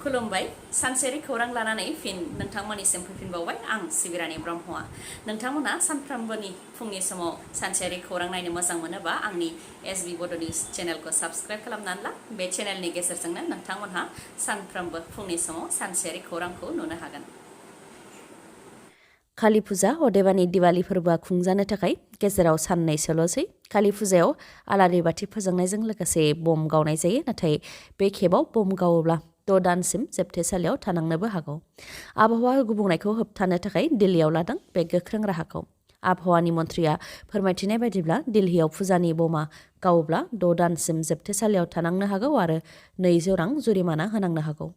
खुलुमबाय सानसेरि खौरां लानानै फिन नोंथांमोननिसिम फैफिनबावबाय आं सिबिरानि ब्रह्मआ नोंथांमोना सानफ्रोमबोनि फुंनि समाव सानसेरि खौरां नायनो मोजां मोनोबा आंनि एसबी बड' निउज चेनेलखौ साबस्क्राइब खालामनानै ला बे चेनेलनि गेजेरजोंनो नोंथांमोनहा सानफ्रोमबो फुंनि समाव सानसेरि खौरांखौ नुनो हागोन। काली फुजा अदेबानि दिवाली फोरबोआ खुंजानो थाखाय गेजेराव साननैसोल'सै। काली फुजायाव आलारि बाथि फोजोंनायजों लोगोसे बम गावनाय जायो, नाथाय बे खेबाव बम गावोब्ला 6 दानसिम जोबथेसालियाव थानांनोबो हागौ। आबहावा गुबुंनायखौ होबथानो थाखाय दिल्लीयाव लादों बे गोख्रों राहाखौ। आबहावानि मन्थ्रिया फोरमायथिनाय बायदिब्ला दिल्लीयाव फुजानि बमा गावोब्ला 6 दानसिम जोबथेसालियाव थानांनो हागौ आरो 200 रां जुरिमाना होनांनो हागौ।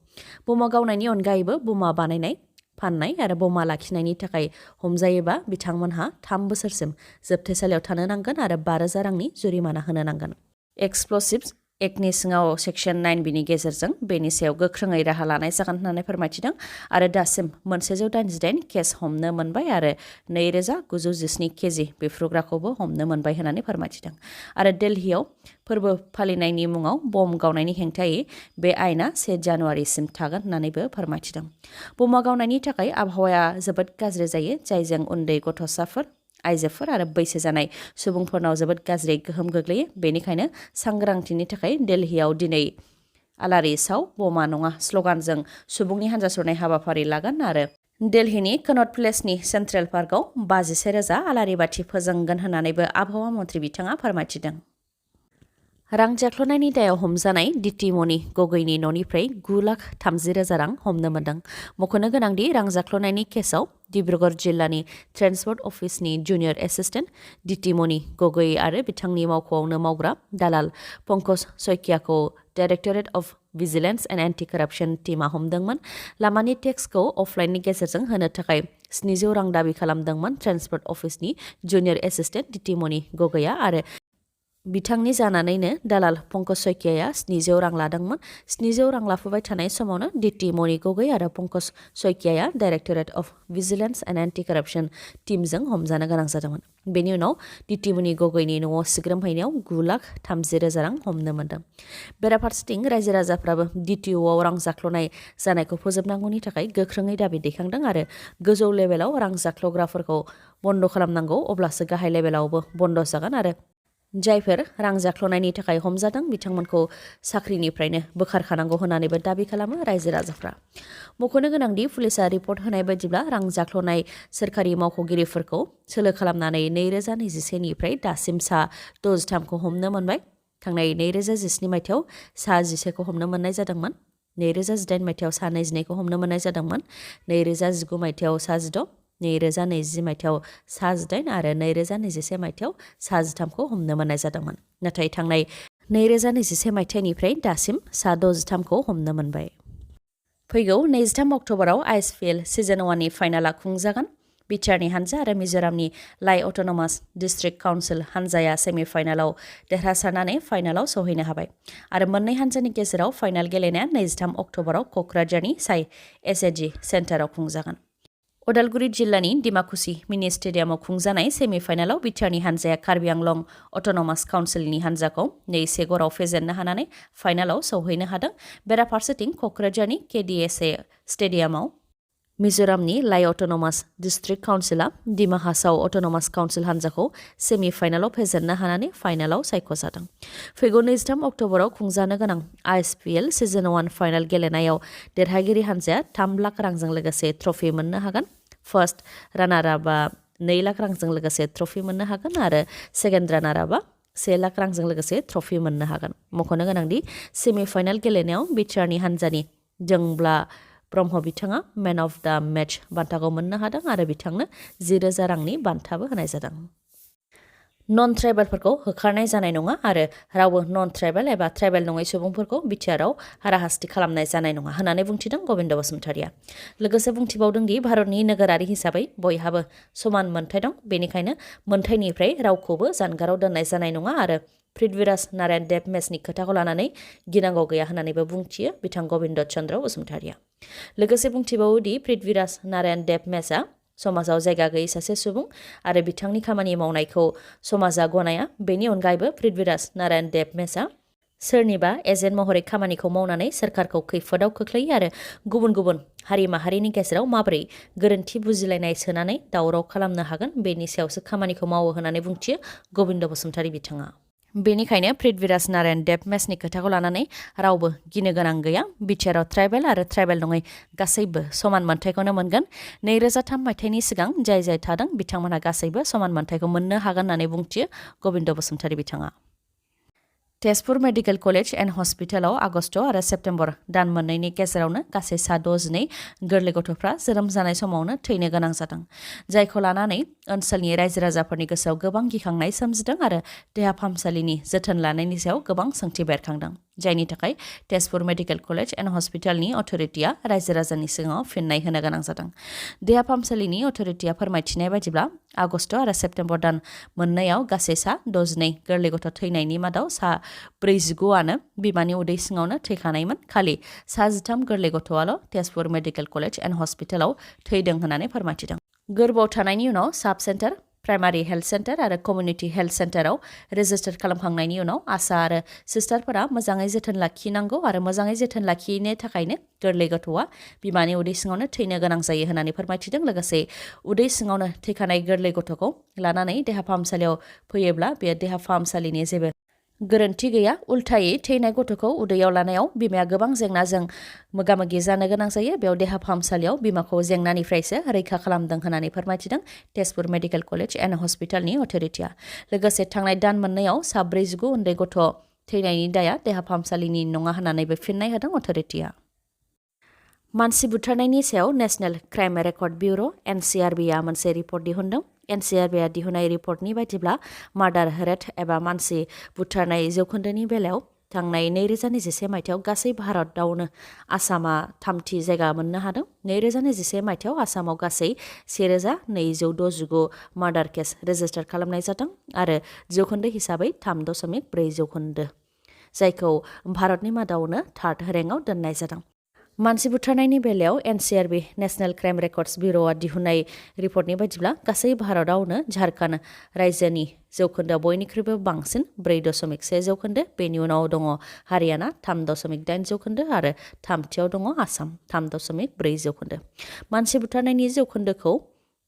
बमा गावनायनि अनगायैबो बमा बानायनाय, फाननाय आरो बमा लाखिनायनि थाखाय हमजायोबा बिथांमोनहा 3 बोसोरसिम जोबथेसालियाव थानो नांगोन आरो 5,000 रांनि जुरिमाना होनो नांगोन। एक्सप्ल'सिभ्स एक्टनि सिङाव सेक्सन 9B नि गेजेरजों बेनि सायाव गोख्रोङै राहा लानाय जागोन होननानै फोरमायथिदों आरो दासिम 188 केस हमनो मोनबाय आरो 2,917 केजि बेफ्रुग्राखौबो हमनो मोनबाय होननानै फोरमायथिदों। आरो दिल्लीयाव फोरबो फालिनायनि मुङाव बम गावनायनि हेंथायै बे आयेना 1 जानुवारिसिम थागोन होननानैबो फोरमायथिदों। बमा गावनायनि थाखाय आबहावाया जोबोद गाज्रि जायो, जायजों उन्दै गथ'साफोर, आइजोफोर आरो बैसो जानाय सुबुंफोरनाव जोबोद गाज्रि गोहोम गोग्लैयो। बेनिखायनो सांग्रांथिनि थाखाय दिल्लीयाव दिनै आलारि साव बमा नङा स्ल'गानजों सुबुंनि हान्जा सुरनाय हाबाफारि लागोन आरो दिल्लीनि कनट प्लेसनि सेन्ट्रेल पार्कआव 51,000 आलारि बाथि फोजोंगोन होननानैबो आबहावा मन्थ्रि बिथाङा फोरमायथिदों। रां जाख्ल'नायनि दायाव हमजानाय डिटि मणि गगैनि न'निफ्राय 9,30,000 रां हमनो मोन्दों। मख'नो गोनांदि रां जाख्ल'नायनि केसआव डिब्रुगड़ जिल्लानि ट्रेन्सपर्ट अफिसनि जुनियर एसिस्टेन्ट डिटि मणि गगै आरो बिथांनि मावख'आवनो मावग्रा दालाल पंकज सयकियाखौ Directorate of Vigilance and Anti Corruption टीमआ हमदोंमोन। लामानि टेक्सखौ अफलाइननि गेजेरजों होनो थाखाय 700 रां दाबि खालामदोंमोन ट्रेन्सपर्ट अफिसनि जुनियर एसिस्टेन्ट डिटि मणि गगैआ आरो बिथांनि जानानैनो दालाल पंकज सयकियाया 700 रां लादोंमोन। 700 रां लाफुबाय थानाय समावनो डिटि मणि गगै आरो पंकज सयकियाया Directorate of Vigilance and Anti Corruption टीमजों हमजानो गोनां जादोंमोन। बेनि उनाव डिटि मणि गगैनि न'आव सिग्रोमहैनायाव 9,30,000 रां हमनो मोन्दों। बेराफारसेथिं रायजो राजाफ्राबो डिटिअआव रां जाख्ल'नाय जानायखौ फोजोबनांगौनि थाखाय गोख्रोङै दाबि दैखांदों आरो गोजौ लेभेलाव रां जाख्ल'ग्राफोरखौ बन्द' खालामनांगौ, अब्लासो गाहाय लेभेलावबो बन्द' जागोन आरो जायफोर रां जाख्ल'नायनि थाखाय हमजादों बिथांमोनखौ साख्रिनिफ्रायनो बोखारखानांगौ होननानैबो दाबि खालामो रायजो राजाफ्रा। मख'नो गोनांदि पुलिसआ रिपर्ट होनाय बायदिब्ला रां जाख्ल'नाय सोरखारि मावख'गिरिफोरखौ सोलो खालामनानै 2021 निफ्राय दासिम सा 63खौ हमनो मोनबाय। थांनाय 2017 मायथाइयाव सा 11खौ हमनो मोननाय जादोंमोन। 2018 मायथाइयाव सा 22खौ हमनो मोननाय जादोंमोन। 2019 मायथाइयाव सा 16, 2020 मायथाइयाव सा 18 आरो 2021 मायथाइयाव सा 13खौ हमनो मोननाय जादोंमोन। नाथाय थांनाय 2021 मायथाइनिफ्राय दासिम सा 63खौ हमनो मोनबाय। फैगौ 23 अक्ट'बराव आइएसपिएल सिजन 1नि फाइनालआ खुंजागोन। बिटिआरनि हानजा आरो मिज'रामनि लाइ अट'नमास डिस्ट्रिक्ट काउन्सिल हानजाया सेमिफाइनालाव देरहासारनानै फाइनालाव सौहैनो हाबाय आरो मोननै हानजानि गेजेराव फाइनाल गेलेनाया 23 अक्ट'बराव क'क्राझारनि साइ एसएजी सेन्टाराव खुंजागोन। उदालगुरि जिल्लानि डिमाकुसि मिनि स्टेडियामाव खुंजानाय सेमिफाइनालाव बिटिआरनि हानजाया कार्बि आंलं अट'नमास काउन्सिलनि हानजाखौ 2-1 ग'राव फेजेननो हानानै फाइनालाव सौहैनो हादों। बेराफारसेथिं क'क्राझारनि केडिएसए स्टेडियामाव मिज'रामनि लाइ अट'नमास डिस्ट्रिक्ट काउन्सिलआ डिमा हासाव अट'नमास काउन्सिल हानजाखौ सेमिफाइनालाव फेजेननो हानानै फाइनालाव सायख'जादों। फैगौ 23 अक्ट'बराव खुंजानो गोनां आइएसपिएल सिजन 1 फाइनाल गेलेनायाव देरहागिरि हानजाया 3 लाख रांजों लोगोसे ट्रफि मोननो हागोन। फार्स्ट रानार-आपआ 2 लाख रांजों लोगोसे ट्रफि मोननो हागोन आरो सेकेन्ड रानार-आपआ 1 लाख रांजों लोगोसे ट्रफि मोननो हागोन। मख'नो गोनांदि सेमिफाइनाल गेलेनायाव बिटिआरनि हानजानि जोंब्ला ब्रह्म बिथाङा मेन अफ दा मेच बान्थाखौ मोननो हादों आरो बिथांनो 10,000 रांनि बान्थाबो होनाय जादों। नन ट्राइबेलफोरखौ होखारनाय जानाय नङा आरो रावबो नन ट्राइबेल एबा ट्राइबेल नङै सुबुंफोरखौ बिटिआरआव हाराहास्ति खालामनाय जानाय नङा होननानै बुंथिदों गबिन्द बसुमतारिया। लोगोसे बुंथिबावदों दि भारतनि नोगोरारि हिसाबै बयहाबो समान मोन्थाय दं, बेनिखायनो मोन्थायनिफ्राय रावखौबो जानगाराव दोननाय जानाय नङा आरो पृथ्वीराज नारायण देब मेचनि खोथाखौ लानानै गिनांगौ गैया होननानैबो बुंथियो बिथां गबिन्द चन्द्र बसुमतारिया। लोगोसे बुंथिबावो दि पृथ्वीराज नारायण देब मेचआ समाजाव जायगा गैयै सासे सुबुं आरो बिथांनि खामानि मावनायखौ समाजा गनाया। बेनि अनगायैबो पृथ्वीराज नारायण देब मेचआ सोरनिबा एजेन्ट महरै खामानिखौ मावनानै सोरखारखौ खैफोदाव खोख्लैयो आरो गुबुन गुबुन हारि माहारिनि गेजेराव माबोरै गोरोन्थि बुजिलायनाय सोनानै दावराव खालामनो हागोन बेनि सायावसो खामानिखौ मावो होननानै बुंथियो गबिन्द बसुमतारी बिथाङा। बेनिखायनो पृथ्वीराज नारायण देब मेसनि खोथाखौ लानानै रावबो गिनो गोनां गैया। बिटिआरआव ट्राइबेल आरो ट्राइबेल नङै गासैबो समान मोन्थायखौनो मोनगोन। 2003 मायथाइनि सिगां जाय जाय थादों बिथांमोनहा गासैबो समान मोन्थायखौ मोननो हागोन होननानै बुंथियो गबिन्द बसुमतारी बिथाङा। तेजपुर मेडिकेल कलेज एन्ड हस्पिटालाव आगस्ट आरो सेप्तेम्बर दान मोननैनि गेजेरावनो गासै सा 62 गोरलै गथ'फ्रा जोनोम जानाय समावनो थैनो गोनां जादों। जायखौ लानानै ओनसोलनि रायजो राजाफोरनि गोसोआव गोबां गिखांनाय सोमजिदों आरो देहा फाहामसालिनि जोथोन लानायनि सायाव गोबां सोंथि बेरखांदों। जायनि थाखाय तेजपुर मेडिकेल कलेज एन्ड हस्पिटालनि अथ'रिटिया रायजो राजानि सिगाङाव फिननाय होनो गोनां जादों। देहा फाहामसालिनि अथ'रिटिया फोरमायथिनाय बायदिब्ला आगस्ट आरो सेप्तेम्बर दान मोननैयाव गासै सा 62 गोरलै गथ' थैनायनि मादाव सा 49आनो बिमानि उदै सिङावनो थैखानायमोन। खालि सा 13 गोरलै गथ'आल' तेजपुर मेडिकेल कलेज एन्ड हस्पिटालाव थैदों होननानै फोरमायथिदों। गोरबोआव थानायनि उनाव साब सेन्टार, प्राइमारि हेल्थ सेन्टार आरो कमिउनिटि हेल्थ सेन्टाराव रेजिस्टार खालामखांनायनि उनाव आसा आरो सिस्टारफोरा मोजाङै जोथोन लाखिनांगौ आरो मोजाङै जोथोन लाखिनो थाखायनो गोरलै गथ'आ बिमानि उदै सिङावनो थैनो गोनां जायो होननानै फोरमायथिदों। लोगोसे उदै सिङावनो थैखानाय गोरलै गथ'खौ लानानै देहा फाहामसालियाव फैयोब्ला बे देहा फाहामसालिनि जेबो गोरोन्थि गैया। उल्थायै थैनाय गथ'खौ उदैयाव लानायाव बिमाया गोबां जेंनाजों मोगा-मोगि जानो गोनां जायो। बेयाव देहा फाहामसालियाव बिमाखौ जेंनानिफ्रायसो रैखा खालामदों होननानै फोरमायथिदों तेजपुर मेडिकेल कलेज एन्ड हस्पिटालनि अथ'रिटिया। लोगोसे थांनाय दान मोननैयाव सा 49 उन्दै गथ' थैनायनि दाया देहा फाहामसालिनि नङा होननानैबो फिननाय होदों अथ'रिटिया। मानसि बुथारनायनि सायाव नेशनेल क्राइम रेकर्ड ब्युर' NCRBआ मोनसे रिपर्ट दिहुनदों। NCRBआ दिहुननाय रिपर्टनि बायदिब्ला मार्डार रेट एबा मानसि बुथारनाय जौखोन्दोनि बेलायाव थांनाय 2021 मायथाइयाव गासै भारतआवनो आसामा थामथि जायगा मोननो हादों। 2021 मायथाइयाव आसामाव गासै 1269 मार्डार केस रेजिस्टार खालामनाय जादों आरो जौखोन्दो हिसाबै 3.4 जौखोन्दो, जायखौ भारतनि मादावनो थार्ड रेंकआव दोननाय जादों। मानसि बुथारनायनि बेलायाव NCRB नेशनेल क्राइम रेकर्डस ब्युर'आ दिहुननाय रिपर्टनि बायदिब्ला गासै भारतआवनो झारखन्ड रायजोनि जौखोन्दोआ बयनिख्रुइबो बांसिन 4.1 जौखोन्दो। बेनि उनाव दङ हारियाना 3.8 जौखोन्दो आरो थामथियाव दङ आसाम 3.4 जौखोन्दो। मानसि बुथारनायनि जौखोन्दोखौ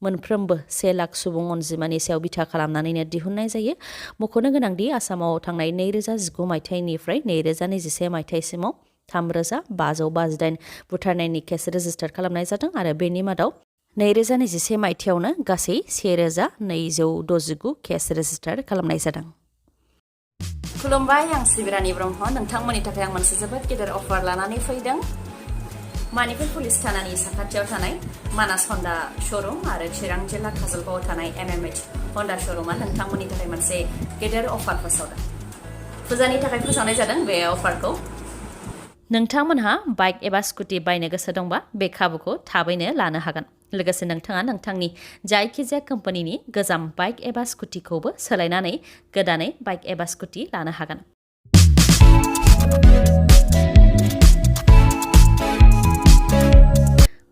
मोनफ्रोमबो 1 लाख सुबुं अनजिमानि सायाव बिथा खालामनानैनो दिहुननाय जायो। मख'नो गोनांदि आसामाव थांनाय 2019 मायथाइनिफ्राय 2021 मायथाइसिमाव 3558 बुथारनायनि केस रेजिस्टार खालामनाय जादों आरो बेनि मादाव 2021 मायथाइयावनो गासै 1269 केस रेजिस्टार खालामनाय जादों। खुलुमबाय, आं सिबिरानि ब्रह्म। नोंथांमोननि थाखाय आं मोनसे जोबोद गेदेर अफार लानानै फैदों। मानिपुर पुलिस थानानि साखाथियाव थानाय मानास हन्डा श'रुम आरो चिरां जिल्ला काजलगावआव थानाय MMH हन्डा श'रुमा नोंथांमोननि थाखाय मोनसे गेदेर अफार फोसावदों। फुजानि थाखाय फोसावनाय जादों बे अफारखौ। नोंथांमोनहा बाइक एबा स्कुटि बायनो गोसो दंबा बे खाबुखौ थाबैनो लानो हागोन। लोगोसे नोंथाङा नोंथांनि जायखिजाया कम्पानिनि गोजाम बाइक एबा स्कुटिखौबो सोलायनानै गोदानै बाइक एबा स्कुटि लानो हागोन।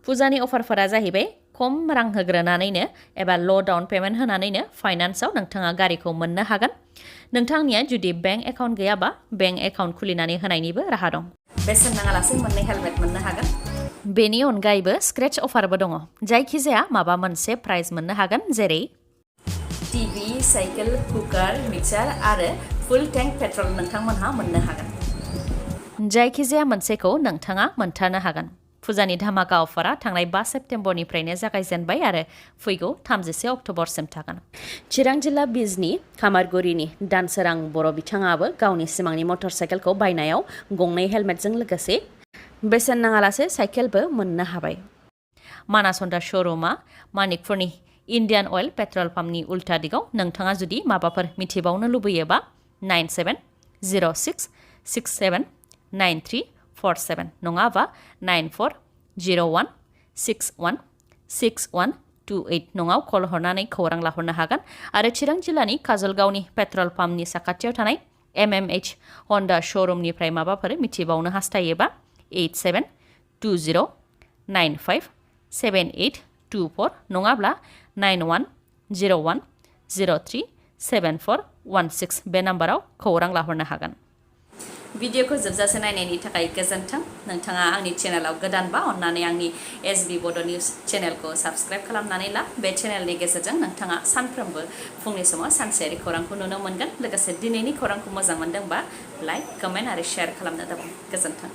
फुजानि अफारफोरा जाहैबाय खम रां होग्रोनानैनो एबा ल' डाउन पेमेन्ट होनानैनो फाइनान्सआव नोंथाङा गारिखौ मोननो हागोन। नोंथांनिया जुदि बेंक एकाउन्ट गैयाबा बेंक एकाउन्ट खुलिनानै होनायनिबो राहा दं। बेसेन नाङालासे मोननै हेलमेट मोननो हागोन। बेनि अनगायैबो स्क्रेच अफारबो दङ। जायखिजाया माबा मोनसे प्राइज मोननो हागोन, जेरै टिभि, साइकेल, कुकार, मिक्सार आरो फुल टेंक पेट्रल नोंथांमोनहा मोननो हागोन। जायखिजाया मोनसेखौ नोंथाङा मोनथारनो हागोन। फुजानि धामाका अफारा थांनाय 5 सेप्तेम्बरनिफ्रायनो जागायजेनबाय आरो फैगौ 31 अक्ट'बरसिम थागोन। चिरां जिल्ला बिजनि खामारगुरिनि दानसोरां बर' बिथाङाबो गावनि सिमांनि मटर साइकेलखौ बायनायाव गंनै हेलमेटजों लोगोसे बेसेन नाङालासे साइकेलबो मोननो हाबाय। मानास हन्डा श'रुमा मानिकपुरनि इन्डियान अइल पेट्रल पाम्पनि उल्था दिगाव। नोंथाङा जुदि माबाफोर मिथिबावनो लुबैयोबा 9706679347 नङाबा 9401616128 नङाव कल हरनानै खौरां लाहरनो हागोन। आरो चिरां जिल्लानि काजलगावनि पेट्रल पाम्पनि साखाथियाव थानाय MMH हन्डा श'रुमनिफ्राय माबाफोर मिथिबावनो हास्थायोबा 8720957824 नङाब्ला 9101037416 बे नाम्बाराव खौरां लाहरनो हागोन। भिडिअखौ जोबजासे नायनायनि थाखाय गोजोन्थों नोंथाङा आंनि चेनेलाव गोदानबा अन्नानै आंनि SB बड' निउज चेनेलखौ साबस्क्राइब खालामनानै ला बे चेनेलनि गेजेरजों नोंथाङा सानफ्रोमबो फुंनि समाव सानसेयारि खौरांखौ नुनो मोनगोन लोगोसे दिनैनि खौरांखौ मोजां मोनदोंबा लाइक कमेन्ट आरो शेयार खालामनो दाबाव गोजोन्थों।